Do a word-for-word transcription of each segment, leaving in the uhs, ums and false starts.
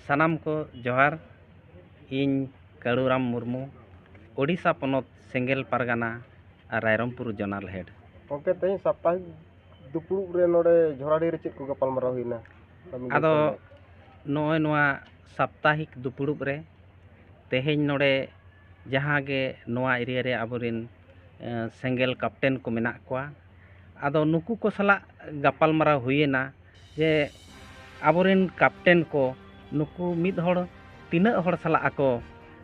ᱥᱟᱱᱟᱢ ᱠᱚ ᱡᱚᱦᱟᱨ᱾ ᱤᱧ ᱠᱟᱹᱲᱩᱨᱟᱢ ᱢᱩᱨᱢᱩ, ᱳᱰᱤᱥᱟ ᱯᱚᱱᱚᱛ ᱥᱮᱸᱜᱮᱞ ᱯᱟᱨᱜᱟᱱᱟ ᱟᱨ ᱨᱟᱭᱨᱚᱝᱯᱩᱨ ᱡᱚᱱᱟᱞ ᱦᱮᱰ᱾ ᱜᱚᱢᱠᱮ, ᱛᱮᱦᱮᱧ ᱥᱟᱯᱛᱟᱦᱤᱠ ᱫᱩᱯᱲᱩᱵ ᱨᱮ ᱱᱚᱰᱮ ᱡᱷᱚᱨᱟᱰᱤ ᱨᱮ ᱪᱮᱫ ᱠᱚ ᱜᱟᱯᱟᱞᱢᱟᱨᱟᱣ ᱦᱩᱭᱱᱟ? ᱟᱹᱵᱤᱱ ᱟᱫᱚ ᱜᱚᱢᱠᱮ᱾ ᱱᱚᱜᱼᱚᱭ ᱱᱚᱣᱟ ᱥᱟᱯᱛᱟᱦᱤᱠ ᱫᱩᱯᱲᱩᱵ ᱨᱮ ᱛᱮᱦᱮᱧ ᱱᱚᱰᱮ ᱡᱟᱦᱟᱸ ᱜᱮ ᱱᱚᱣᱟ ᱮᱨᱤᱭᱟ ᱨᱮ ᱟᱵᱚᱨᱮᱱ, ᱮ, ᱥᱮᱸᱜᱮᱞ ᱠᱟᱯᱴᱮᱱ ᱠᱚ ᱢᱮᱱᱟᱜ ᱠᱚᱣᱟ, ᱟᱫᱚ ᱱᱩᱠᱩ ᱠᱚ ᱥᱟᱞᱟᱜ ᱜᱟᱯᱟᱞᱢᱟᱨᱟᱣ ᱦᱩᱭᱮᱱᱟ ᱡᱮ ᱟᱵᱚᱨᱮᱱ ᱠᱟᱯᱴᱮᱱ ᱠᱚ ᱱᱩᱠᱩ ᱢᱤᱫ ᱦᱚᱲ ᱛᱤᱱᱟᱹᱜ ᱦᱚᱲ ᱥᱟᱞᱟᱜ ᱟᱠᱚ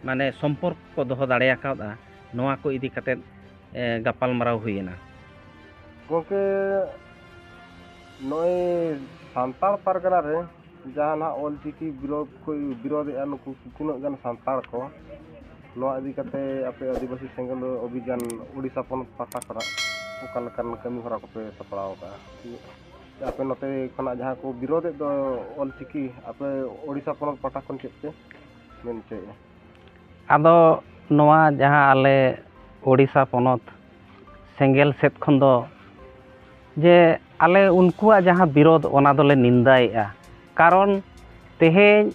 ᱢᱟᱱᱮ ᱥᱚᱢᱯᱚᱨᱠ ᱠᱚ ᱫᱚᱦᱚ ᱫᱟᱲᱮ ᱟᱠᱟᱫᱟ, ᱱᱚᱣᱟ ᱠᱚ ᱤᱫᱤ ᱠᱟᱛᱮᱫ, ᱮ, ᱜᱟᱯᱟᱞᱢᱟᱨᱟᱣ ᱦᱩᱭᱮᱱᱟ᱾ ᱜᱚᱢᱠᱮ, ᱱᱚᱜᱼᱚᱭ ᱥᱟᱱᱛᱟᱲ ᱯᱟᱨᱜᱟᱱᱟ ᱨᱮ ᱡᱟᱦᱟᱸ ᱱᱟᱦᱟᱜ ᱚᱞᱪᱤᱠᱤ ᱵᱤᱨᱳᱫᱷ ᱠᱚ ᱵᱤᱨᱳᱫᱷᱮᱜᱼᱟ ᱱᱩᱠᱩ ᱛᱤᱱᱟᱹᱜ ᱜᱟᱱ ᱥᱟᱱᱛᱟᱲ ᱠᱚ, ᱱᱚᱣᱟ ᱤᱫᱤ ᱠᱟᱛᱮ ᱟᱯᱮ ᱟᱹᱫᱤᱵᱟᱹᱥᱤ ᱥᱮᱸᱜᱮᱞ ᱚᱵᱷᱤᱡᱟᱱ ᱳᱰᱤᱥᱟ ᱯᱚᱱᱚᱛ ᱯᱟᱦᱴᱟ ᱠᱷᱚᱱᱟᱜ ᱚᱠᱟ ᱞᱮᱠᱟᱱ ᱠᱟᱹᱢᱤ ᱦᱚᱨᱟ ᱠᱚᱯᱮ ᱥᱟᱯᱲᱟᱣ ᱟᱠᱟᱫᱼᱟ? ᱟᱯᱮ ᱱᱚᱛᱮ ᱠᱷᱚᱱᱟᱜ ᱡᱟᱦᱟᱸ ᱠᱚ ᱵᱤᱨᱳᱫᱷᱮᱫ ᱫᱚ ᱚᱞᱪᱤᱠᱤ, ᱟᱯᱮ ᱳᱰᱤᱥᱟ ᱯᱚᱱᱚᱛ ᱯᱟᱦᱴᱟ ᱠᱷᱚᱱ ᱪᱮᱫ ᱯᱮ ᱢᱮᱱ ᱦᱚᱪᱚᱭᱮᱫᱼᱟ? ᱟᱫᱚ ᱱᱚᱣᱟ ᱡᱟᱦᱟᱸ ᱟᱞᱮ ᱳᱰᱤᱥᱟ ᱯᱚᱱᱚᱛ ᱥᱮᱸᱜᱮᱞ ᱥᱮᱫ ᱠᱷᱚᱱ ᱫᱚ ᱡᱮ ᱟᱞᱮ ᱩᱱᱠᱩᱣᱟᱜ ᱡᱟᱦᱟᱸ ᱵᱤᱨᱳᱫᱷ, ᱚᱱᱟ ᱫᱚᱞᱮ ᱱᱤᱱᱫᱟᱭᱮᱫᱼᱟ᱾ ᱠᱟᱨᱚᱱ ᱛᱮᱦᱮᱧ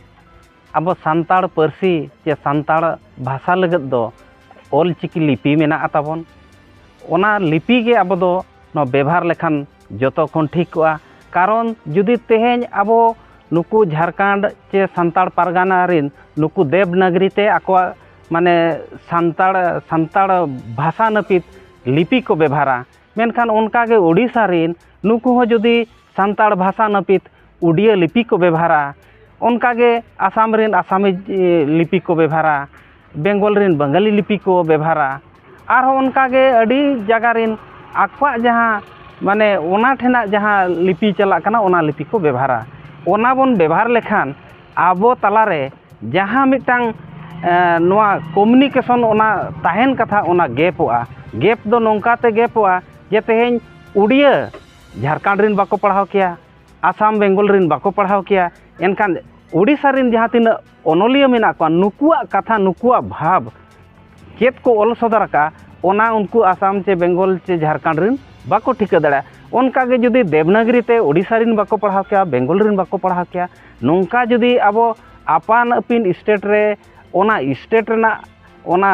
ᱟᱵᱚ ᱥᱟᱱᱛᱟᱲ ᱯᱟᱹᱨᱥᱤ ᱪᱮ ᱥᱟᱱᱛᱟᱲ ᱵᱷᱟᱥᱟ ᱞᱟᱹᱜᱤᱫ ᱫᱚ ᱚᱞᱪᱤᱠᱤ ᱞᱤᱯᱤ ᱢᱮᱱᱟᱜᱼᱟ ᱛᱟᱵᱚᱱ᱾ ᱚᱱᱟ ᱞᱤᱯᱤ ᱜᱮ ᱟᱵᱚ ᱫᱚ ᱱᱚᱣᱟ ᱵᱮᱵᱷᱟᱨ ᱞᱮᱠᱷᱟᱱ ᱡᱚᱛᱚ ᱠᱷᱚᱱ ᱴᱷᱤᱠᱚᱜᱼᱟ᱾ ᱠᱟᱨᱚᱱ ᱡᱩᱫᱤ ᱛᱮᱦᱮᱧ ᱟᱵᱚ ᱱᱩᱠᱩ ᱡᱷᱟᱲᱠᱷᱚᱸᱰ ᱪᱮ ᱥᱟᱱᱛᱟᱲ ᱯᱟᱨᱜᱟᱱᱟ ᱨᱮᱱ ᱱᱩᱠᱩ ᱫᱮᱵᱽᱱᱟᱜᱽᱨᱤ ᱛᱮ ᱟᱠᱚᱣᱟᱜ ᱢᱟᱱᱮ ᱥᱟᱱᱛᱟᱲ, ᱥᱟᱱᱛᱟᱲ ᱵᱷᱟᱥᱟ ᱱᱟᱹᱯᱤᱛ ᱞᱤᱯᱤ ᱠᱚ ᱵᱮᱵᱷᱟᱨᱟ, ᱢᱮᱱᱠᱷᱟᱱ ᱚᱱᱠᱟᱜᱮ ᱳᱰᱤᱥᱟ ᱨᱮᱱ ᱱᱩᱠᱩ ᱦᱚᱸ ᱡᱩᱫᱤ ᱥᱟᱱᱛᱟᱲ ᱵᱷᱟᱥᱟ ᱱᱟᱹᱯᱤᱛ ᱩᱰᱤᱭᱟᱹ ᱞᱤᱯᱤ ᱠᱚ ᱵᱮᱵᱷᱟᱨᱟ, ᱚᱱᱠᱟᱜᱮ ᱟᱥᱟᱢ ᱨᱮᱱ ᱟᱥᱟᱢᱤᱡ, ᱮ, ᱞᱤᱯᱤ ᱠᱚ ᱵᱮᱵᱷᱟᱨᱟ, ᱵᱮᱝᱜᱚᱞ ᱨᱮᱱ ᱵᱟᱝᱜᱟᱞᱤ ᱞᱤᱯᱤ ᱠᱚ ᱵᱮᱵᱷᱟᱨᱟ, ᱟᱨᱦᱚᱸ ᱚᱱᱠᱟᱜᱮ ᱟᱹᱰᱤ ᱡᱟᱭᱜᱟ ᱨᱮᱱ ᱟᱠᱚᱣᱟᱜ ᱡᱟᱦᱟᱸ ᱢᱟᱱᱮ ᱚᱱᱟ ᱴᱷᱮᱱᱟᱜ ᱡᱟᱦᱟᱸ ᱞᱤᱯᱤ ᱪᱟᱞᱟᱜ ᱠᱟᱱᱟ ᱚᱱᱟ ᱞᱤᱯᱤ ᱠᱚ ᱵᱮᱵᱷᱟᱨᱟ᱾ ᱚᱱᱟ ᱵᱚᱱ ᱵᱮᱵᱷᱟᱨ ᱞᱮᱠᱷᱟᱱ ᱟᱵᱚ ᱛᱟᱞᱟᱨᱮ ᱡᱟᱦᱟᱸ ᱢᱤᱫᱴᱟᱝ, ᱮ, ᱱᱚᱣᱟ ᱠᱚᱢᱤᱭᱩᱱᱤᱠᱮᱥᱚᱱ ᱚᱱᱟ ᱛᱟᱦᱮᱱ ᱠᱟᱛᱷᱟ ᱚᱱᱟ ᱜᱮᱯᱚᱜᱼᱟ᱾ ᱜᱮᱯ ᱫᱚ ᱱᱚᱝᱠᱟ ᱛᱮ ᱜᱮᱯᱚᱜᱼᱟ ᱡᱮ ᱛᱮᱦᱮᱧ ᱩᱰᱤᱭᱟᱹ ᱡᱷᱟᱲᱠᱷᱚᱸᱰ ᱨᱮᱱ ᱵᱟᱠᱚ ᱯᱟᱲᱦᱟᱣ ᱠᱮᱭᱟ, ᱟᱥᱟᱢ ᱵᱮᱝᱜᱚᱞ ᱨᱮᱱ ᱵᱟᱠᱚ ᱯᱟᱲᱦᱟᱣ ᱠᱮᱭᱟ, ᱮᱱᱠᱷᱟᱱ ᱳᱰᱤᱥᱟ ᱨᱮᱱ ᱡᱟᱦᱟᱸ ᱛᱤᱱᱟᱹᱜ ᱚᱱᱚᱞᱤᱭᱟᱹ ᱢᱮᱱᱟᱜ ᱠᱚᱣᱟ ᱱᱩᱠᱩᱣᱟᱜ ᱠᱟᱛᱷᱟ ᱱᱩᱠᱩᱣᱟᱜ ᱵᱷᱟᱵᱽ ᱪᱮᱫ ᱠᱚ ᱚᱞ ᱥᱚᱫᱚᱨ ᱟᱠᱟᱫᱼᱟ, ᱚᱱᱟ ᱩᱱᱠᱩ ᱟᱥᱟᱢ ᱪᱮ ᱵᱮᱝᱜᱚᱞ ᱪᱮ ᱡᱷᱟᱲᱠᱷᱚᱸᱰ ᱨᱮᱱ ᱵᱟᱠᱚ ᱴᱷᱤᱠᱟᱹ ᱫᱟᱲᱮᱭᱟᱜᱼᱟ᱾ ᱚᱱᱠᱟᱜᱮ ᱡᱩᱫᱤ ᱫᱮᱵᱽᱱᱟᱜᱽᱨᱤ ᱛᱮ ᱳᱰᱤᱥᱟ ᱨᱮᱱ ᱵᱟᱠᱚ ᱯᱟᱲᱦᱟᱣ ᱠᱮᱭᱟ, ᱵᱮᱝᱜᱚᱞ ᱨᱮᱱ ᱵᱟᱠᱚ ᱯᱟᱲᱦᱟᱣ ᱠᱮᱭᱟ, ᱱᱚᱝᱠᱟ ᱡᱩᱫᱤ ᱟᱵᱚ ᱟᱯᱟᱱ ᱟᱹᱯᱤᱱ ᱥᱴᱮᱴ ᱨᱮ ᱚᱱᱟ ᱥᱴᱮᱴ ᱨᱮᱱᱟᱜ ᱚᱱᱟ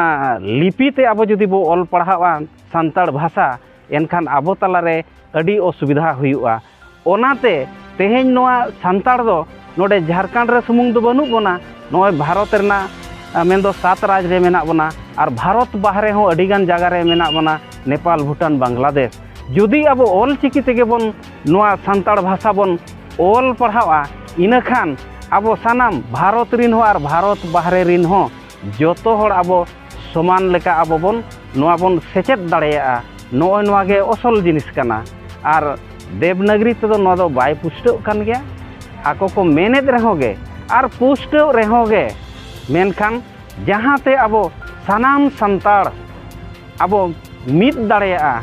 ᱞᱤᱯᱤ ᱛᱮ ᱟᱵᱚ ᱡᱩᱫᱤ ᱵᱚ ᱚᱞ ᱯᱟᱲᱦᱟᱣᱟ ᱥᱟᱱᱛᱟᱲ ᱵᱷᱟᱥᱟ, ᱮᱱᱠᱷᱟᱱ ᱟᱵᱚ ᱛᱟᱞᱟᱨᱮ ᱟᱹᱰᱤ ᱚᱥᱩᱵᱤᱫᱷᱟ ᱦᱩᱭᱩᱜᱼᱟ᱾ ᱚᱱᱟᱛᱮ ᱛᱮᱦᱮᱧ ᱱᱚᱣᱟ ᱥᱟᱱᱛᱟᱲ ᱫᱚ ᱱᱚᱰᱮ ᱡᱷᱟᱲᱠᱷᱚᱸᱰ ᱨᱮ ᱥᱩᱢᱩᱝ ᱫᱚ ᱵᱟᱹᱱᱩᱜ ᱵᱚᱱᱟ, ᱱᱚᱜᱼᱚᱭ ᱵᱷᱟᱨᱚᱛ ᱨᱮᱱᱟᱜ, ᱟ, ᱢᱮᱱᱫᱚ ᱥᱟᱛ ᱨᱟᱡᱽ ᱨᱮ ᱢᱮᱱᱟᱜ ᱵᱚᱱᱟ, ᱟᱨ ᱵᱷᱟᱨᱚᱛ ᱵᱟᱦᱨᱮ ᱦᱚᱸ ᱟᱹᱰᱤᱜᱟᱱ ᱡᱟᱭᱜᱟ ᱨᱮ ᱢᱮᱱᱟᱜ ᱵᱚᱱᱟ, ᱱᱮᱯᱟᱞ, ᱵᱷᱩᱴᱟᱱ, ᱵᱟᱝᱞᱟᱫᱮᱥ᱾ ᱡᱩᱫᱤ ᱟᱵᱚ ᱚᱞ ᱪᱤᱠᱤ ᱛᱮᱜᱮ ᱵᱚᱱ ᱱᱚᱣᱟ ᱥᱟᱱᱛᱟᱲ ᱵᱷᱟᱥᱟ ᱵᱚᱱ ᱚᱞ ᱯᱟᱲᱦᱟᱣᱟ, ᱤᱱᱟᱹᱠᱷᱟᱱ ᱟᱵᱚ ᱥᱟᱱᱟᱢ ᱵᱷᱟᱨᱚᱛ ᱨᱤᱱ ᱦᱚᱸ ᱟᱨ ᱵᱷᱟᱨᱚᱛ ᱵᱟᱦᱨᱮ ᱨᱤᱱ ᱦᱚᱸ ᱡᱚᱛᱚ ᱦᱚᱲ ᱟᱵᱚ ᱥᱚᱢᱟᱱ ᱞᱮᱠᱟ ᱟᱵᱚ ᱵᱚᱱ ᱱᱚᱣᱟ ᱵᱚᱱ ᱥᱮᱪᱮᱫ ᱫᱟᱲᱮᱭᱟᱜᱼᱟ᱾ ᱱᱚᱜᱼᱚᱭ ᱱᱚᱣᱟ ᱜᱮ ᱚᱥᱚᱞ ᱡᱤᱱᱤᱥ ᱠᱟᱱᱟ᱾ ᱟᱨ ᱫᱮᱵᱽᱱᱟᱜᱽᱨᱤ ᱛᱮᱫᱚ ᱱᱚᱣᱟ ᱫᱚ ᱵᱟᱭ ᱯᱩᱥᱴᱟᱹᱜ ᱠᱟᱱ ᱜᱮᱭᱟ᱾ ᱟᱠᱚ ᱠᱚ ᱢᱮᱱᱮᱫ ᱨᱮᱦᱚᱸ ᱜᱮ ᱟᱨ ᱯᱩᱥᱴᱟᱹᱜ ᱨᱮᱦᱚᱸ ᱜᱮ, ᱢᱮᱱᱠᱷᱟᱱ ᱡᱟᱦᱟᱸᱛᱮ ᱟᱵᱚ ᱥᱟᱱᱟᱢ ᱥᱟᱱᱛᱟᱲ ᱟᱵᱚ ᱢᱤᱫ ᱫᱟᱲᱮᱭᱟᱜᱼᱟ,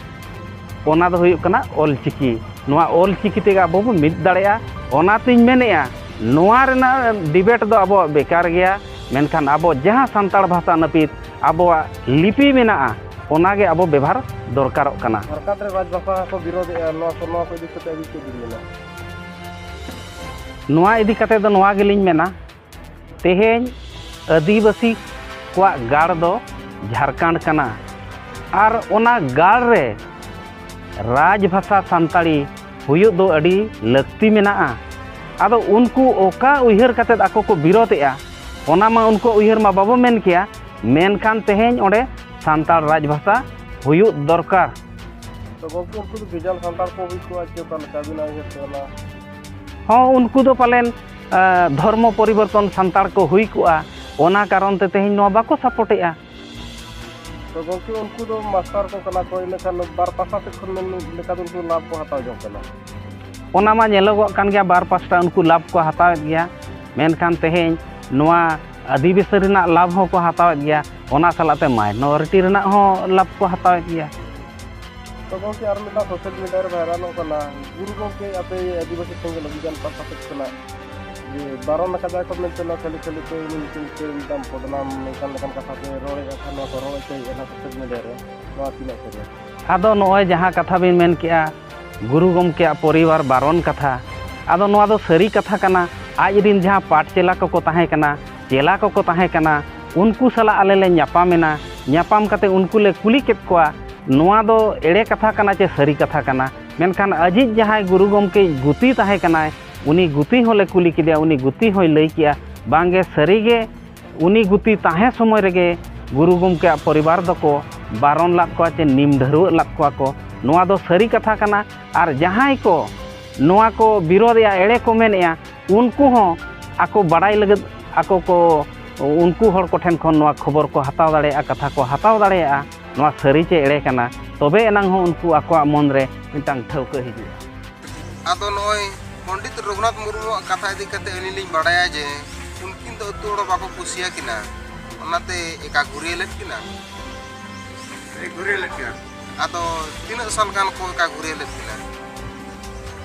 ᱚᱱᱟ ᱫᱚ ᱦᱩᱭᱩᱜ ᱠᱟᱱᱟ ᱚᱞ ᱪᱤᱠᱤ᱾ ᱱᱚᱣᱟ ᱚᱞ ᱪᱤᱠᱤ ᱛᱮᱜᱮ ᱟᱵᱚ ᱵᱚ ᱢᱤᱫ ᱫᱟᱲᱮᱭᱟᱜᱼᱟ᱾ ᱚᱱᱟᱛᱤᱧ ᱢᱮᱱᱮᱫᱼᱟ, ᱱᱚᱣᱟ ᱨᱮᱱᱟᱜ ᱰᱤᱵᱮᱴ ᱫᱚ ᱟᱵᱚᱣᱟᱜ ᱵᱮᱠᱟᱨ ᱜᱮᱭᱟ, ᱢᱮᱱᱠᱷᱟᱱ ᱟᱵᱚ ᱡᱟᱦᱟᱸ ᱥᱟᱱᱛᱟᱲ ᱵᱷᱟᱥᱟ ᱱᱟᱹᱯᱤᱛ ᱟᱵᱚᱣᱟᱜ ᱞᱤᱯᱤ ᱢᱮᱱᱟᱜᱼᱟ, ᱚᱱᱟᱜᱮ ᱟᱵᱚ ᱵᱮᱵᱷᱟᱨ ᱫᱚᱨᱠᱟᱨᱚᱜ ᱠᱟᱱᱟ᱾ ᱡᱷᱟᱲᱠᱷᱚᱸᱰ ᱨᱮ ᱨᱟᱡᱽ ᱵᱷᱟᱥᱟ ᱠᱚ ᱵᱤᱨᱳᱫᱮᱜᱼᱟ, ᱱᱚᱣᱟ ᱠᱚ, ᱱᱚᱣᱟ ᱠᱚ ᱤᱫᱤ ᱠᱟᱛᱮ ᱟᱹᱵᱤᱱ ᱪᱮᱫ ᱵᱤᱱ ᱢᱮᱱᱟ? ᱱᱚᱣᱟ ᱤᱫᱤ ᱠᱟᱛᱮ ᱫᱚ ᱱᱚᱣᱟ ᱜᱮᱞᱤᱧ ᱢᱮᱱᱟ, ᱛᱮᱦᱮᱧ ᱟᱹᱫᱤᱵᱟᱹᱥᱤ ᱠᱚᱣᱟᱜ ᱜᱟᱲ ᱫᱚ ᱡᱷᱟᱲᱠᱷᱚᱸᱰ ᱠᱟᱱᱟ, ᱟᱨ ᱚᱱᱟ ᱜᱟᱲ ᱨᱮ ᱨᱟᱡᱽ ᱵᱷᱟᱥᱟ ᱥᱟᱱᱛᱟᱲᱤ ᱦᱩᱭᱩᱜ ᱫᱚ ᱟᱹᱰᱤ ᱞᱟᱹᱠᱛᱤ ᱢᱮᱱᱟᱜᱼᱟ᱾ ᱟᱫᱚ ᱩᱱᱠᱩ ᱚᱠᱟ ᱩᱭᱦᱟᱹᱨ ᱠᱟᱛᱮᱫ ᱟᱠᱚ ᱠᱚ ᱵᱤᱨᱳᱫᱷᱮᱜᱼᱟ, ᱚᱱᱟ ᱢᱟ ᱩᱱᱠᱩᱣᱟᱜ ᱩᱭᱦᱟᱹᱨ ᱢᱟ ᱵᱟᱵᱚ ᱢᱮᱱ ᱠᱮᱭᱟ, ᱢᱮᱱᱠᱷᱟᱱ ᱛᱮᱦᱮᱧ ᱚᱸᱰᱮ ᱥᱟᱱᱛᱟᱲ ᱨᱟᱡᱽ ᱵᱷᱟᱥᱟ ᱦᱩᱭᱩᱜ ᱫᱚᱨᱠᱟᱨ᱾ ᱛᱚ ᱜᱚᱢᱠᱮ, ᱩᱱᱠᱩ ᱫᱚ ᱵᱷᱮᱡᱟᱞ ᱥᱟᱱᱛᱟᱲ ᱠᱚ ᱦᱩᱭ ᱠᱚᱜᱼᱟ ᱪᱮ ᱚᱠᱟ ᱞᱮᱠᱟ ᱟᱹᱵᱤᱱᱟᱜ ᱩᱭᱦᱟᱹᱨ ᱛᱮ ᱚᱱᱟ? ᱦᱚᱸ, ᱩᱱᱠᱩ ᱫᱚ ᱯᱟᱞᱮᱱ, ᱟ, ᱫᱷᱚᱨᱢᱚ ᱯᱚᱨᱤᱵᱚᱨᱛᱚᱱ ᱥᱟᱱᱛᱟᱲ ᱠᱚ ᱦᱩᱭ ᱠᱚᱜᱼᱟ, ᱚᱱᱟ ᱠᱟᱨᱚᱱ ᱛᱮ ᱛᱮᱦᱮᱧ ᱱᱚᱣᱟ ᱵᱟᱠᱚ ᱥᱟᱯᱳᱨᱴᱮᱜᱼᱟ᱾ ᱛᱚ ᱜᱚᱢᱠᱮ, ᱩᱱᱠᱩ ᱫᱚ ᱢᱟᱥᱴᱟᱨ ᱠᱚ ᱠᱟᱱᱟ ᱠᱚ, ᱤᱱᱟᱹᱠᱷᱟᱱ ᱵᱟᱨ ᱯᱟᱥᱟ ᱥᱮᱫ ᱠᱷᱚᱱ ᱢᱮᱱ ᱞᱮᱠᱟ ᱫᱚ ᱩᱱᱠᱩ ᱞᱟᱵᱷ ᱠᱚ ᱦᱟᱛᱟᱣ ᱡᱚᱝ ᱠᱟᱱᱟ᱾ ᱚᱱᱟ ᱢᱟ ᱧᱮᱞᱚᱜᱚᱜ ᱠᱟᱱ ᱜᱮᱭᱟ, ᱵᱟᱨ ᱯᱟᱥᱴᱟ ᱩᱱᱠᱩ ᱞᱟᱵᱷ ᱠᱚ ᱦᱟᱛᱟᱣᱮᱫ ᱜᱮᱭᱟ, ᱢᱮᱱᱠᱷᱟᱱ ᱛᱮᱦᱮᱧ ᱱᱚᱣᱟ ᱟᱹᱫᱤᱵᱟᱹᱥᱤ ᱨᱮᱱᱟᱜ ᱞᱟᱵᱷ ᱦᱚᱸᱠᱚ ᱦᱟᱛᱟᱣᱮᱫ ᱜᱮᱭᱟ, ᱚᱱᱟ ᱥᱟᱞᱟᱜ ᱛᱮ ᱢᱟᱭᱱᱚᱨᱤᱴᱤ ᱨᱮᱱᱟᱜ ᱦᱚᱸ ᱞᱟᱵᱷ ᱠᱚ ᱦᱟᱛᱟᱣᱮᱫ ᱜᱮᱭᱟ᱾ ᱛᱚ ᱜᱚᱢᱠᱮ, ᱟᱨ ᱢᱤᱫᱴᱟᱝ ᱥᱳᱥᱟᱞ ᱢᱤᱰᱤᱭᱟ ᱨᱮ ᱵᱷᱟᱭᱨᱟᱞᱚᱜ ᱠᱟᱱᱟ, ᱜᱩᱨᱩ ᱜᱚᱢᱠᱮ ᱟᱯᱮ ᱟᱹᱫᱤᱵᱟᱹᱥᱤ ᱥᱮᱸᱜᱮᱞ ᱚᱵᱷᱤᱡᱟᱱ ᱯᱟᱦᱴᱟ ᱥᱮᱫ ᱠᱷᱚᱱᱟᱜ ᱡᱮ ᱵᱟᱨᱚᱱ ᱟᱠᱟᱫᱟ ᱠᱚ ᱢᱮᱱᱛᱮ, ᱱᱚᱣᱟ ᱠᱷᱟᱹᱞᱤ ᱠᱷᱟᱹᱞᱤ ᱛᱮ ᱩᱱᱤ ᱧᱩᱛᱩᱢ ᱛᱮ ᱢᱤᱫᱴᱟᱝ ᱵᱚᱫᱱᱟᱢ ᱱᱚᱝᱠᱟᱱ ᱞᱮᱠᱟᱱ ᱠᱟᱛᱷᱟ ᱯᱮ ᱨᱚᱲᱮᱫᱼᱟ ᱠᱷᱟᱱ, ᱱᱚᱣᱟ ᱠᱚ ᱨᱚᱲ ᱦᱚᱪᱚᱭᱮᱫᱼᱟ ᱱᱚᱣᱟ ᱥᱳᱥᱟᱞ ᱢᱤᱰᱤᱭᱟ ᱨᱮ, ᱱᱚᱣᱟ ᱛᱤᱱᱟᱹᱜ ᱥᱟᱹᱨᱤᱭᱟ? ᱟᱫᱚ ᱱᱚᱜᱼᱚᱭ ᱡᱟᱦᱟᱸ ᱠᱟᱛᱷᱟ ᱵᱤᱱ ᱢᱮᱱ ᱠᱮᱜᱼᱟ, ᱜᱩᱨᱩ ᱜᱚᱢᱠᱮᱭᱟᱜ ᱯᱚᱨᱤᱵᱟᱨ ᱵᱟᱨᱚᱱ ᱠᱟᱛᱷᱟ, ᱟᱫᱚ ᱱᱚᱣᱟ ᱫᱚ ᱥᱟᱹᱨᱤ ᱠᱟᱛᱷᱟ ᱠᱟᱱᱟ᱾ ᱟᱡ ᱨᱤᱱ ᱡᱟᱦᱟᱸ ᱯᱟᱴ ᱪᱮᱞᱟ ᱠᱚᱠᱚ ᱛᱟᱦᱮᱸ ᱠᱟᱱᱟ, ᱪᱮᱞᱟ ᱠᱚᱠᱚ ᱛᱟᱦᱮᱸ ᱠᱟᱱᱟ, ᱩᱱᱠᱩ ᱥᱟᱞᱟᱜ ᱟᱞᱮ ᱞᱮ ᱧᱟᱯᱟᱢᱮᱱᱟ᱾ ᱧᱟᱯᱟᱢ ᱠᱟᱛᱮ ᱩᱱᱠᱩ ᱞᱮ ᱠᱩᱞᱤ ᱠᱮᱫ ᱠᱚᱣᱟ, ᱱᱚᱣᱟ ᱫᱚ ᱮᱲᱮ ᱠᱟᱛᱷᱟ ᱠᱟᱱᱟ ᱪᱮ ᱥᱟᱹᱨᱤ ᱠᱟᱛᱷᱟ ᱠᱟᱱᱟ? ᱢᱮᱱᱠᱷᱟᱱ ᱟᱡᱤᱡ ᱡᱟᱦᱟᱸᱭ ᱜᱩᱨᱩ ᱜᱚᱢᱠᱮᱭᱤᱡ ᱜᱩᱛᱤ ᱛᱟᱦᱮᱸ ᱠᱟᱱᱟᱭ, ᱩᱱᱤ ᱜᱩᱛᱤ ᱦᱚᱸᱞᱮ ᱠᱩᱞᱤ ᱠᱮᱫᱮᱭᱟ᱾ ᱩᱱᱤ ᱜᱩᱛᱤ ᱦᱚᱸᱭ ᱞᱟᱹᱭ ᱠᱮᱜᱼᱟ, ᱵᱟᱝᱜᱮ, ᱥᱟᱹᱨᱤᱜᱮ ᱩᱱᱤ ᱜᱩᱛᱤ ᱛᱟᱦᱮᱸ ᱥᱚᱢᱚᱭ ᱨᱮᱜᱮ ᱜᱩᱨᱩ ᱜᱚᱢᱠᱮᱭᱟᱜ ᱯᱚᱨᱤᱵᱟᱨ ᱫᱚᱠᱚ ᱵᱟᱨᱚᱱ ᱞᱟᱫ ᱠᱚᱣᱟ ᱪᱮ ᱱᱤᱢ ᱰᱷᱟᱹᱨᱣᱟᱹᱜ ᱞᱟᱫ ᱠᱚᱣᱟ ᱠᱚ᱾ ᱱᱚᱣᱟ ᱫᱚ ᱥᱟᱹᱨᱤ ᱠᱟᱛᱷᱟ ᱠᱟᱱᱟ᱾ ᱟᱨ ᱡᱟᱦᱟᱸᱭ ᱠᱚ ᱱᱚᱣᱟ ᱠᱚ ᱵᱤᱨᱳᱫᱷᱮᱜᱼᱟ, ᱮᱲᱮ ᱠᱚ ᱢᱮᱱᱮᱜᱼᱟ, ᱩᱱᱠᱩ ᱦᱚᱸ ᱟᱠᱚ ᱵᱟᱲᱟᱭ ᱞᱟᱹᱜᱤᱫ ᱟᱠᱚ ᱠᱚ, ᱩᱱᱠᱩ ᱦᱚᱲ ᱠᱚᱴᱷᱮᱱ ᱠᱷᱚᱱ ᱱᱚᱣᱟ ᱠᱷᱚᱵᱚᱨ ᱠᱚ ᱦᱟᱛᱟᱣ ᱫᱟᱲᱮᱭᱟᱜᱼᱟ, ᱠᱟᱛᱷᱟ ᱠᱚ ᱦᱟᱛᱟᱣ ᱫᱟᱲᱮᱭᱟᱜᱼᱟ, ᱱᱚᱣᱟ ᱥᱟᱹᱨᱤ ᱪᱮ ᱮᱲᱮ ᱠᱟᱱᱟ᱾ ᱛᱚᱵᱮ ᱮᱱᱟᱝ ᱦᱚᱸ ᱩᱱᱠᱩ ᱟᱠᱚᱣᱟᱜ ᱢᱚᱱ ᱨᱮ ᱢᱤᱫᱴᱟᱝ ᱴᱷᱟᱹᱣᱠᱟᱹ ᱦᱤᱡᱩᱜᱼᱟ᱾ ᱟᱫᱚ ᱱᱚᱜᱼᱚᱭ ᱯᱚᱱᱰᱤᱛ ᱨᱚᱜᱷᱩᱱᱟᱛᱷ ᱢᱩᱨᱢᱩᱣᱟᱜ ᱠᱟᱛᱷᱟ ᱤᱫᱤ ᱠᱟᱛᱮ ᱟᱹᱞᱤᱧ ᱞᱤᱧ ᱵᱟᱲᱟᱭᱟ ᱡᱮ ᱩᱱᱠᱤᱱ ᱫᱚ ᱟᱹᱛᱩ ᱦᱚᱲ ᱵᱟᱠᱚ ᱠᱩᱥᱤᱭᱟᱠᱤᱱᱟ, ᱚᱱᱟᱛᱮ ᱮᱠᱟ ᱜᱷᱩᱨᱭᱟᱹ ᱞᱮᱫ ᱠᱤᱱᱟ᱾ ᱮ ᱜᱷᱩᱨᱭᱟᱹ ᱞᱮᱫ ᱠᱤᱱᱟ᱾ ᱟᱫᱚ ᱛᱤᱱᱟᱹᱜ ᱥᱟᱞ ᱜᱟᱱ ᱠᱚ ᱮᱠᱟ ᱜᱷᱩᱨᱭᱟᱹ ᱞᱮᱫ ᱠᱤᱱᱟ?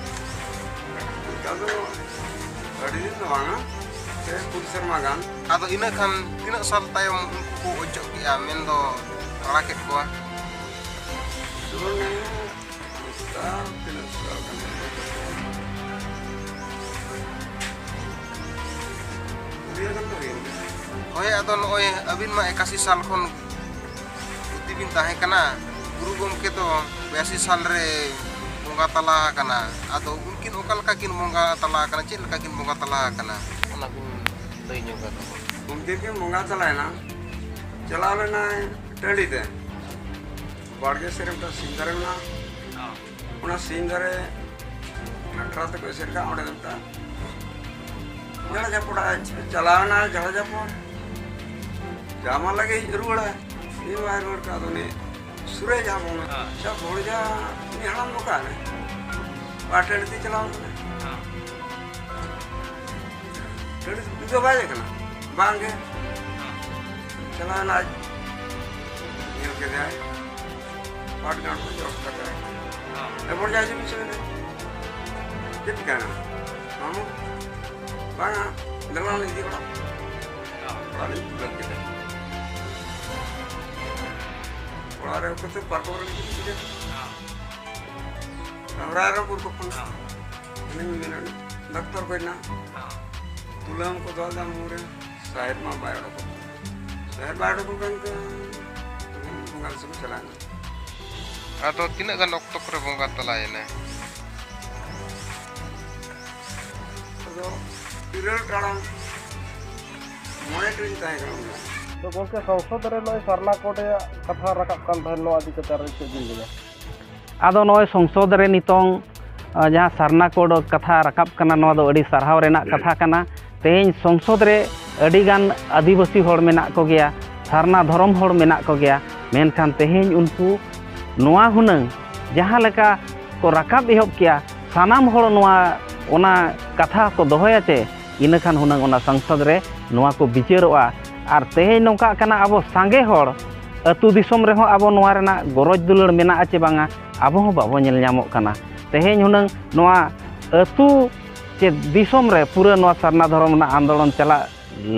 ᱚᱱᱠᱟ ᱫᱚ ᱟᱹᱰᱤ ᱫᱤᱱ ᱫᱚ ᱵᱟᱝᱟ, ᱯᱮ ᱯᱩᱱ ᱥᱮᱨᱢᱟ ᱜᱟᱱ᱾ ᱟᱫᱚ ᱤᱱᱟᱹ ᱠᱷᱟᱱ ᱛᱤᱱᱟᱹᱜ ᱥᱟᱞ ᱛᱟᱭᱚᱢ ᱩᱱᱠᱩ ᱠᱚ ᱚᱪᱚᱜ ᱠᱮᱜᱼᱟ, ᱢᱮᱱᱫᱚ ᱟᱲᱟᱜ ᱠᱮᱫ ᱠᱚᱣᱟ? ᱡᱮᱢᱚᱱ ᱛᱟᱣ ᱛᱤᱱᱟᱹᱜ ᱥᱟᱞ ᱜᱟᱱ? ᱠᱩᱲᱤ ᱜᱟᱱ ᱫᱚ ᱦᱩᱭᱮᱱ ᱜᱮᱭᱟ᱾ ᱦᱳᱭ, ᱟᱫᱚ ᱱᱚᱜᱼᱚᱭ ᱟᱹᱵᱤᱱ ᱢᱟ ᱮᱠᱟᱥᱤ ᱥᱟᱞ ᱠᱷᱚᱱ ᱜᱩᱛᱤ ᱵᱤᱱ ᱛᱟᱦᱮᱸ ᱠᱟᱱᱟ, ᱜᱩᱨᱩ ᱜᱚᱢᱠᱮ ᱫᱚ ᱵᱤᱨᱟᱥᱤ ᱥᱟᱞ ᱨᱮ ᱵᱚᱸᱜᱟ ᱛᱟᱞᱟ ᱟᱠᱟᱱᱟ᱾ ᱟᱫᱚ ᱩᱱᱠᱤᱱ ᱚᱠᱟ ᱞᱮᱠᱟ ᱠᱤᱱ ᱵᱚᱸᱜᱟ ᱛᱟᱞᱟ ᱟᱠᱟᱱᱟ, ᱪᱮᱫ ᱞᱮᱠᱟ ᱠᱤᱱ ᱵᱚᱸᱜᱟ ᱛᱟᱞᱟ ᱟᱠᱟᱱᱟ? ᱚᱱᱟ ᱵᱤᱱ ᱞᱟᱹᱭ ᱧᱚᱜ ᱟᱠᱚᱣᱟ᱾ ᱩᱱᱠᱤᱱ ᱠᱤᱱ ᱵᱚᱸᱜᱟ ᱛᱟᱞᱟᱭᱮᱱᱟ, ᱪᱟᱞᱟᱣ ᱞᱮᱱᱟᱭ ᱴᱟᱺᱰᱤ ᱛᱮ, ᱵᱟᱲᱜᱮ ᱥᱮᱫ ᱨᱮ ᱢᱤᱫᱴᱟᱝ ᱥᱤᱢ ᱫᱟᱨᱮ ᱢᱮᱱᱟᱜᱼᱟ᱾ ᱦᱚᱸ᱾ ᱚᱱᱟ ᱥᱤᱢ ᱫᱟᱨᱮ ᱠᱷᱟᱴᱨᱟ ᱛᱮᱠᱚ ᱮᱥᱮᱫ ᱠᱟᱜᱼᱟ, ᱚᱸᱰᱮ ᱫᱚ ᱢᱤᱫᱴᱟᱝ ᱡᱷᱟᱲᱟ ᱡᱷᱟᱯᱚᱲ ᱟᱭ ᱪᱟᱞᱟᱣ ᱮᱱᱟ, ᱡᱷᱟᱲᱟ ᱡᱷᱟᱯᱚᱲ ᱡᱟᱢᱟ ᱞᱟᱹᱜᱤᱫ ᱨᱩᱣᱟᱹᱲᱟᱭ᱾ ᱤᱧ ᱵᱟᱭ ᱨᱩᱣᱟᱹᱲ ᱠᱟᱱᱟ, ᱟᱫᱚ ᱩᱱᱤ ᱥᱩᱨᱮ ᱡᱟᱦᱟᱸ ᱵᱚᱱ ᱦᱮᱸ᱾ ᱟᱪᱪᱷᱟ, ᱵᱷᱚᱲᱡᱟ ᱩᱱᱤ ᱦᱟᱲᱟᱢ ᱫᱚ ᱚᱠᱟᱨᱮ? ᱦᱮᱸ᱾ ᱵᱟᱨ ᱴᱟᱺᱰᱤ ᱛᱮ ᱪᱟᱞᱟᱣ ᱠᱟᱱᱟ᱾ ᱦᱮᱸ᱾ ᱴᱟᱺᱰᱤ ᱛᱮ ᱩᱱᱤ ᱫᱚ ᱵᱟᱭ ᱦᱮᱡ ᱠᱟᱱᱟ? ᱵᱟᱝ ᱜᱮ᱾ ᱦᱮᱸ᱾ ᱪᱟᱞᱟᱣ ᱮᱱᱟᱭ, ᱧᱮᱞ ᱠᱮᱫᱮᱭᱟᱭ, ᱯᱟᱴ ᱜᱟᱸᱰ ᱠᱚ ᱡᱚᱥ ᱠᱟᱛᱮ᱾ ᱦᱮᱸ᱾ ᱮ, ᱵᱷᱚᱲᱡᱟ, ᱦᱤᱡᱩᱜ ᱢᱮᱥᱮ ᱢᱮᱱᱛᱮ᱾ ᱪᱮᱫ ᱪᱤᱠᱟᱹᱭᱮᱱᱟ? ᱢᱟᱢᱩ? ᱵᱟᱝᱟ, ᱫᱮᱞᱟ ᱞᱤᱧ ᱤᱫᱤ ᱚᱲᱟᱜ᱾ ᱦᱮᱸ᱾ ᱚᱲᱟᱜ ᱞᱤᱧ ᱛᱩᱞᱟᱹᱣ ᱠᱮᱫᱟ᱾ ᱚᱲᱟᱜ ᱨᱮ ᱩᱱᱠᱩ ᱛᱮ ᱯᱟᱨᱠᱚᱢ ᱨᱮ ᱜᱤᱛᱤᱡ ᱠᱮᱫᱟ᱾ ᱦᱮᱸ᱾ ᱨᱟᱭᱨᱚᱝᱯᱩᱨ ᱠᱚ ᱠᱷᱚᱱ᱾ ᱦᱮᱸ᱾ ᱩᱱᱤ ᱢᱮᱱᱟ, ᱰᱟᱠᱛᱚᱨ ᱠᱚ ᱦᱮᱱᱟᱜ᱾ ᱦᱮᱸ᱾ ᱛᱩᱞᱟᱹᱢ ᱠᱚ ᱫᱚᱦᱚ ᱞᱮᱫᱟ ᱢᱩ ᱨᱮ, ᱥᱟᱦᱮᱵᱽ ᱢᱟ ᱵᱟᱭ ᱚᱰᱚᱠᱚᱜ ᱠᱟᱱᱟ᱾ ᱥᱟᱦᱮᱵᱽ ᱵᱟᱭ ᱚᱰᱚᱠᱚᱜ ᱠᱟᱱ ᱠᱷᱟᱱ ᱵᱚᱸᱜᱟ ᱫᱤᱥᱚᱢ ᱪᱟᱞᱟᱣ ᱮᱱᱟ᱾ ᱟᱫᱚ ᱛᱤᱱᱟᱹᱜ ᱜᱟᱱ ᱚᱠᱛᱚ ᱯᱚᱨᱮ ᱵᱚᱸᱜᱟ ᱛᱟᱞᱟᱭᱮᱱᱟᱭ? ᱟᱫᱚ ᱤᱨᱟᱹᱞ ᱴᱟᱲᱟᱝ ᱢᱚᱬᱮ ᱴᱤᱲᱤᱡ ᱛᱟᱦᱮᱸ ᱠᱟᱱᱟ ᱩᱱ ᱫᱚ᱾ ᱛᱚ ᱜᱚᱢᱠᱮ, ᱥᱚᱝᱥᱚᱫ ᱨᱮ ᱱᱚᱜᱼᱚᱭ ᱥᱟᱨᱱᱟ ᱠᱳᱰ ᱨᱮᱭᱟᱜ ᱠᱟᱛᱷᱟ ᱨᱟᱠᱟᱵ ᱠᱟᱱ ᱛᱟᱦᱮᱸᱫ, ᱱᱚᱣᱟ ᱤᱫᱤ ᱠᱟᱛᱮ ᱟᱨ ᱪᱮᱫ ᱵᱤᱱ ᱞᱟᱹᱭᱟ? ᱟᱫᱚ ᱱᱚᱜᱼᱚᱭ ᱥᱚᱝᱥᱚᱫ ᱨᱮ ᱱᱤᱛᱚᱝ, ᱟ, ᱡᱟᱦᱟᱸ ᱥᱟᱨᱱᱟ ᱠᱳᱰ ᱠᱟᱛᱷᱟ ᱨᱟᱠᱟᱵ ᱠᱟᱱᱟ, ᱱᱚᱣᱟ ᱫᱚ ᱟᱹᱰᱤ ᱥᱟᱨᱦᱟᱣ ᱨᱮᱱᱟᱜ ᱠᱟᱛᱷᱟ ᱠᱟᱱᱟ᱾ ᱛᱮᱦᱮᱧ ᱥᱚᱝᱥᱚᱫ ᱨᱮ ᱟᱹᱰᱤᱜᱟᱱ ᱟᱹᱫᱤᱵᱟᱹᱥᱤ ᱦᱚᱲ ᱢᱮᱱᱟᱜ ᱠᱚᱜᱮᱭᱟ, ᱥᱟᱨᱱᱟ ᱫᱷᱚᱨᱚᱢ ᱦᱚᱲ ᱢᱮᱱᱟᱜ ᱠᱚᱜᱮᱭᱟ, ᱢᱮᱱᱠᱷᱟᱱ ᱛᱮᱦᱮᱧ ᱩᱱᱠᱩ ᱱᱚᱣᱟ ᱦᱩᱱᱟᱹᱝ ᱡᱟᱦᱟᱸ ᱞᱮᱠᱟ ᱠᱚ ᱨᱟᱠᱟᱵ ᱮᱦᱚᱵ ᱠᱮᱭᱟ, ᱥᱟᱱᱟᱢ ᱦᱚᱲ ᱱᱚᱣᱟ, ᱚᱱᱟ ᱠᱟᱛᱷᱟ ᱠᱚ ᱫᱚᱦᱚᱭᱟ ᱪᱮ, ᱤᱱᱟᱹᱠᱷᱟᱱ ᱦᱩᱱᱟᱹᱝ ᱚᱱᱟ ᱥᱚᱝᱥᱚᱫ ᱨᱮ ᱱᱚᱣᱟ ᱠᱚ ᱵᱤᱪᱟᱹᱨᱚᱜᱼᱟ᱾ ᱟᱨ ᱛᱮᱦᱮᱧ ᱱᱚᱝᱠᱟᱜ ᱠᱟᱱᱟ, ᱟᱵᱚ ᱥᱟᱸᱜᱮ ᱦᱚᱲ ᱟᱹᱛᱩ ᱫᱤᱥᱚᱢ ᱨᱮᱦᱚᱸ ᱟᱵᱚ ᱱᱚᱣᱟ ᱨᱮᱱᱟᱜ ᱜᱚᱨᱚᱡᱽ ᱫᱩᱞᱟᱹᱲ ᱢᱮᱱᱟᱜᱼᱟ ᱪᱮ ᱵᱟᱝᱟ, ᱟᱵᱚ ᱦᱚᱸ ᱵᱟᱵᱚ ᱧᱮᱞ ᱧᱟᱢᱚᱜ ᱠᱟᱱᱟ᱾ ᱛᱮᱦᱮᱧ ᱦᱩᱱᱟᱹᱝ ᱱᱚᱣᱟ ᱟᱹᱛᱩ ᱪᱮ ᱫᱤᱥᱚᱢ ᱨᱮ ᱯᱩᱨᱟᱹ ᱱᱚᱣᱟ ᱥᱟᱨᱱᱟ ᱫᱷᱚᱨᱚᱢ ᱨᱮᱱᱟᱜ ᱟᱱᱫᱳᱞᱚᱱ ᱪᱟᱞᱟᱜ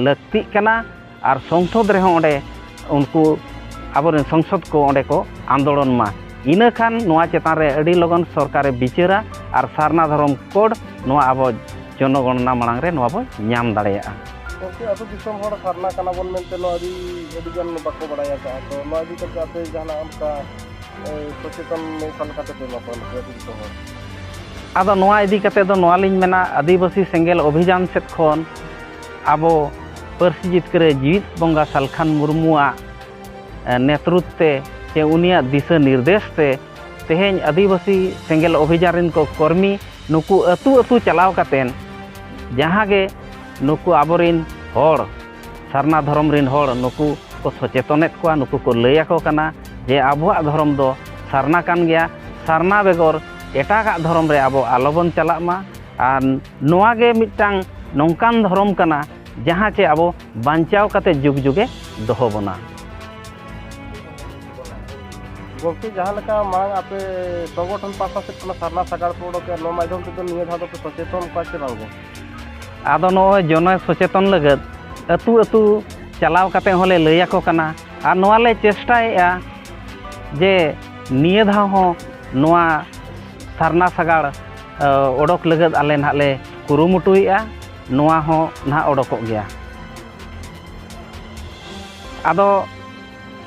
ᱞᱟᱹᱠᱛᱤᱜ ᱠᱟᱱᱟ᱾ ᱟᱨ ᱥᱚᱝᱥᱚᱫ ᱨᱮᱦᱚᱸ ᱚᱸᱰᱮ ᱩᱱᱠᱩ ᱟᱵᱚᱨᱮᱱ ᱥᱚᱝᱥᱚᱫ ᱠᱚ ᱚᱸᱰᱮ ᱠᱚ ᱟᱱᱫᱳᱞᱚᱱ ᱢᱟ᱾ ᱤᱱᱟᱹᱠᱷᱟᱱ ᱱᱚᱣᱟ ᱪᱮᱛᱟᱱ ᱨᱮ ᱟᱹᱰᱤ ᱞᱚᱜᱚᱱ ᱥᱚᱨᱠᱟᱨᱮ ᱵᱤᱪᱟᱹᱨᱟ ᱟᱨ ᱥᱟᱨᱱᱟ ᱫᱷᱚᱨᱚᱢ ᱠᱳᱰ ᱱᱚᱣᱟ ᱟᱵᱚ ᱡᱚᱱᱚᱜᱚᱬᱱᱟ ᱢᱟᱲᱟᱝ ᱨᱮ ᱱᱚᱣᱟ ᱵᱚ ᱧᱟᱢ ᱫᱟᱲᱮᱭᱟᱜᱼᱟ᱾ ᱜᱚᱢᱠᱮ, ᱟᱹᱛᱩ ᱫᱤᱥᱚᱢ ᱦᱚᱲ ᱥᱟᱨᱱᱟ ᱠᱟᱱᱟ ᱵᱚᱱ ᱢᱮᱱᱛᱮ ᱱᱚᱣᱟ ᱟᱹᱰᱤ, ᱟᱹᱰᱤ ᱜᱟᱱ ᱵᱟᱠᱚ ᱵᱟᱲᱟᱭ ᱟᱠᱟᱫᱼᱟ᱾ ᱛᱚ ᱱᱚᱣᱟ ᱤᱫᱤ ᱠᱟᱛᱮ ᱟᱯᱮ ᱡᱟᱦᱟᱱᱟᱜ ᱚᱱᱠᱟ, ᱮ, ᱥᱚᱪᱮᱛᱚᱱ ᱚᱠᱟ ᱞᱮᱠᱟ ᱛᱮᱯᱮ ᱮᱢᱟ ᱠᱚᱣᱟ ᱱᱩᱠᱩ ᱟᱹᱛᱩ ᱫᱤᱥᱚᱢ ᱦᱚᱲ? ᱟᱫᱚ ᱱᱚᱣᱟ ᱤᱫᱤ ᱠᱟᱛᱮ ᱫᱚ ᱱᱚᱣᱟ ᱞᱤᱧ ᱢᱮᱱᱟ, ᱟᱹᱫᱤᱵᱟᱹᱥᱤ ᱥᱮᱸᱜᱮᱞ ᱚᱵᱷᱤᱡᱟᱱ ᱥᱮᱫ ᱠᱷᱚᱱ ᱟᱵᱚ ᱯᱟᱹᱨᱥᱤ ᱡᱤᱛᱠᱟᱹᱨᱮ ᱡᱤᱣᱤᱫ ᱵᱚᱸᱜᱟ ᱥᱟᱞᱠᱷᱟᱱ ᱢᱩᱨᱢᱩᱣᱟᱜ, ᱮ, ᱱᱮᱛᱨᱩᱛ ᱛᱮ ᱪᱮ ᱩᱱᱤᱭᱟᱜ ᱫᱤᱥᱟᱹ ᱱᱤᱨᱫᱮᱥ ᱛᱮ ᱛᱮᱦᱮᱧ ᱟᱹᱫᱤᱵᱟᱹᱥᱤ ᱥᱮᱸᱜᱮᱞ ᱚᱵᱷᱤᱡᱟᱱ ᱨᱮᱱ ᱠᱚ ᱠᱚᱨᱢᱤ ᱱᱩᱠᱩ ᱟᱹᱛᱩ ᱟᱹᱛᱩ ᱪᱟᱞᱟᱣ ᱠᱟᱛᱮᱱ ᱡᱟᱦᱟᱸ ᱜᱮ ᱱᱩᱠᱩ ᱟᱵᱚᱨᱤᱱ ᱦᱚᱲ, ᱥᱟᱨᱱᱟ ᱫᱷᱚᱨᱚᱢ ᱨᱤᱱ ᱦᱚᱲ ᱱᱩᱠᱩ ᱠᱚ ᱥᱚᱪᱮᱛᱚᱱᱮᱫ ᱠᱚᱣᱟ, ᱱᱩᱠᱩ ᱠᱚ ᱞᱟᱹᱭ ᱟᱠᱚ ᱠᱟᱱᱟ ᱡᱮ ᱟᱵᱚᱣᱟᱜ ᱫᱷᱚᱨᱚᱢ ᱫᱚ ᱥᱟᱨᱱᱟ ᱠᱟᱱ ᱜᱮᱭᱟ, ᱥᱟᱨᱱᱟ ᱵᱮᱜᱚᱨ ᱮᱴᱟᱜᱟᱜ ᱫᱷᱚᱨᱚᱢ ᱨᱮ ᱟᱵᱚ ᱟᱞᱚᱵᱚᱱ ᱪᱟᱞᱟᱜ ᱢᱟ᱾ ᱟᱨ ᱱᱚᱣᱟ ᱜᱮ ᱢᱤᱫᱴᱟᱝ ᱱᱚᱝᱠᱟᱱ ᱫᱷᱚᱨᱚᱢ ᱠᱟᱱᱟ ᱡᱟᱦᱟᱸ ᱪᱮ ᱟᱵᱚ ᱵᱟᱧᱪᱟᱣ ᱠᱟᱛᱮ ᱡᱩᱜᱽ ᱡᱩᱜᱮ ᱫᱚᱦᱚ ᱵᱚᱱᱟ᱾ ᱜᱚᱢᱠᱮ, ᱡᱟᱦᱟᱸ ᱞᱮᱠᱟ ᱢᱟᱲᱟᱝ ᱟᱯᱮ ᱥᱚᱝᱜᱚᱴᱷᱚᱱ ᱯᱟᱦᱴᱟ ᱥᱮᱫ ᱠᱷᱚᱱᱟᱜ ᱥᱟᱨᱱᱟ ᱥᱟᱜᱟᱲ ᱯᱮ ᱚᱰᱚᱠᱮᱫ, ᱱᱚᱣᱟ ᱢᱟᱫᱽᱫᱷᱚᱢ ᱛᱮᱫᱚ ᱱᱤᱭᱟᱹ ᱫᱷᱟᱣ ᱫᱚᱯᱮ ᱥᱚᱪᱮᱛᱚᱱ ᱠᱚᱣᱟ ᱪᱮ ᱵᱟᱝᱜᱮ? ᱟᱫᱚ ᱱᱚᱜᱼᱚᱭ ᱡᱚᱱᱚ ᱥᱚᱪᱮᱛᱚᱱ ᱞᱟᱹᱜᱤᱫ ᱟᱹᱛᱩ ᱟᱹᱛᱩ ᱪᱟᱞᱟᱣ ᱠᱟᱛᱮ ᱦᱚᱸᱞᱮ ᱞᱟᱹᱭ ᱟᱠᱚ ᱠᱟᱱᱟ ᱟᱨ ᱱᱚᱣᱟ ᱞᱮ ᱪᱮᱥᱴᱟᱭᱮᱫᱼᱟ ᱡᱮ ᱱᱤᱭᱟᱹ ᱫᱷᱟᱣ ᱦᱚᱸ ᱱᱚᱣᱟ ᱥᱟᱨᱱᱟ ᱥᱟᱜᱟᱲ, ᱮ, ᱚᱰᱚᱠ ᱞᱟᱹᱜᱤᱫ ᱟᱞᱮ ᱱᱟᱦᱟᱜ ᱞᱮ ᱠᱩᱨᱩᱢᱩᱴᱩᱭᱮᱫᱼᱟ᱾ ᱱᱚᱣᱟ ᱦᱚᱸ ᱱᱟᱦᱟᱜ ᱚᱰᱚᱠᱚᱜ ᱜᱮᱭᱟ᱾ ᱟᱫᱚ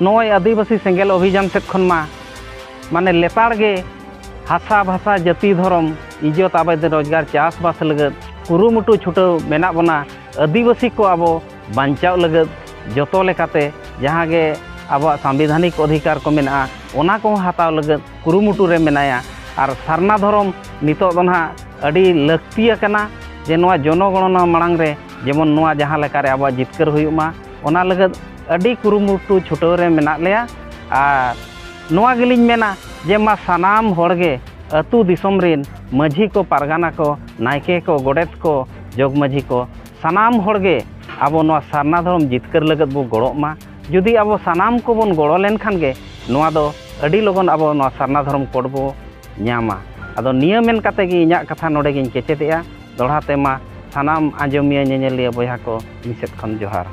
ᱱᱚᱜᱼᱚᱭ ᱟᱹᱫᱤᱵᱟᱹᱥᱤ ᱥᱮᱸᱜᱮᱞ ᱚᱵᱷᱤᱡᱟᱱ ᱥᱮᱫ ᱠᱷᱚᱱ ᱢᱟ ᱢᱟᱱᱮ ᱞᱮᱛᱟᱲ ᱜᱮ ᱦᱟᱥᱟ ᱵᱷᱟᱥᱟ ᱡᱟᱹᱛᱤ ᱫᱷᱚᱨᱚᱢ ᱤᱡᱽᱡᱚᱛ ᱟᱵᱮᱫ ᱨᱳᱡᱽᱜᱟᱨ ᱪᱟᱥᱵᱟᱥ ᱞᱟᱹᱜᱤᱫ ᱠᱩᱨᱩᱢᱩᱴᱩ ᱪᱷᱩᱴᱟᱹᱣ ᱢᱮᱱᱟᱜ ᱵᱚᱱᱟ᱾ ᱟᱹᱫᱤᱵᱟᱹᱥᱤ ᱠᱚ ᱟᱵᱚ ᱵᱟᱧᱪᱟᱣ ᱞᱟᱹᱜᱤᱫ ᱡᱚᱛᱚ ᱞᱮᱠᱟᱛᱮ ᱡᱟᱦᱟᱸ ᱜᱮ ᱟᱵᱚᱣᱟᱜ ᱥᱟᱝᱵᱤᱫᱷᱟᱱᱤᱠ ᱚᱫᱷᱤᱠᱟᱨ ᱠᱚ ᱢᱮᱱᱟᱜᱼᱟ, ᱚᱱᱟ ᱠᱚᱦᱚᱸ ᱦᱟᱛᱟᱣ ᱞᱟᱹᱜᱤᱫ ᱠᱩᱨᱩᱢᱩᱴᱩ ᱨᱮ ᱢᱮᱱᱟᱭᱟ᱾ ᱟᱨ ᱥᱟᱨᱱᱟ ᱫᱷᱚᱨᱚᱢ ᱱᱤᱛᱚᱜ ᱫᱚ ᱱᱟᱦᱟᱜ ᱟᱹᱰᱤ ᱞᱟᱹᱠᱛᱤ ᱟᱠᱟᱱᱟ ᱡᱮ ᱱᱚᱣᱟ ᱡᱚᱱᱚᱜᱚᱬᱚᱱᱟ ᱢᱟᱲᱟᱝ ᱨᱮ ᱡᱮᱢᱚᱱ ᱱᱚᱣᱟ ᱡᱟᱦᱟᱸ ᱞᱮᱠᱟᱨᱮ ᱟᱵᱚᱣᱟᱜ ᱡᱤᱛᱠᱟᱹᱨ ᱦᱩᱭᱩᱜ ᱢᱟ, ᱚᱱᱟ ᱞᱟᱹᱜᱤᱫ ᱟᱹᱰᱤ ᱠᱩᱨᱩᱢᱩᱴᱩ ᱪᱷᱩᱴᱟᱹᱣ ᱨᱮ ᱢᱮᱱᱟᱜ ᱞᱮᱭᱟ᱾ ᱟᱨ ᱱᱚᱣᱟ ᱜᱮᱞᱤᱧ ᱢᱮᱱᱟ ᱡᱮ ᱢᱟ ᱥᱟᱱᱟᱢ ᱦᱚᱲ ᱜᱮ ᱟᱹᱛᱩ ᱫᱤᱥᱚᱢ ᱨᱤᱱ ᱢᱟᱹᱡᱷᱤ ᱠᱚ, ᱯᱟᱨᱜᱟᱱᱟ ᱠᱚ, ᱱᱟᱭᱠᱮ ᱠᱚ, ᱜᱚᱰᱮᱛ ᱠᱚ, ᱡᱚᱜᱽ ᱢᱟᱹᱡᱷᱤ ᱠᱚ, ᱥᱟᱱᱟᱢ ᱦᱚᱲ ᱜᱮ ᱟᱵᱚ ᱱᱚᱣᱟ ᱥᱟᱨᱱᱟ ᱫᱷᱚᱨᱚᱢ ᱡᱤᱛᱠᱟᱹᱨ ᱞᱟᱹᱜᱤᱫ ᱵᱚ ᱜᱚᱲᱚᱜ ᱢᱟ᱾ ᱡᱩᱫᱤ ᱟᱵᱚ ᱥᱟᱱᱟᱢ ᱠᱚᱵᱚᱱ ᱜᱚᱲᱚ ᱞᱮᱱᱠᱷᱟᱱ ᱜᱮ ᱱᱚᱣᱟ ᱫᱚ ᱟᱹᱰᱤ ᱞᱚᱜᱚᱱ ᱟᱵᱚ ᱱᱚᱣᱟ ᱥᱟᱨᱱᱟ ᱫᱷᱚᱨᱚᱢ ᱠᱳᱰ ᱵᱚ ᱧᱟᱢᱟ᱾ ᱟᱫᱚ ᱱᱤᱭᱟᱹ ᱢᱮᱱ ᱠᱟᱛᱮ ᱜᱮ ᱤᱧᱟᱹᱜ ᱠᱟᱛᱷᱟ ᱱᱚᱰᱮ ᱜᱤᱧ ᱠᱮᱪᱮᱫᱮᱜᱼᱟ᱾ ᱫᱚᱦᱲᱟ ᱛᱮ ᱢᱟ ᱥᱟᱱᱟᱢ ᱟᱸᱡᱚᱢᱤᱭᱟᱹ ᱧᱮᱧᱮᱞᱤᱭᱟᱹ ᱵᱚᱭᱦᱟ ᱠᱚ ᱤᱧ ᱥᱮᱫ ᱠᱷᱚᱱ ᱡᱚᱦᱟᱨ᱾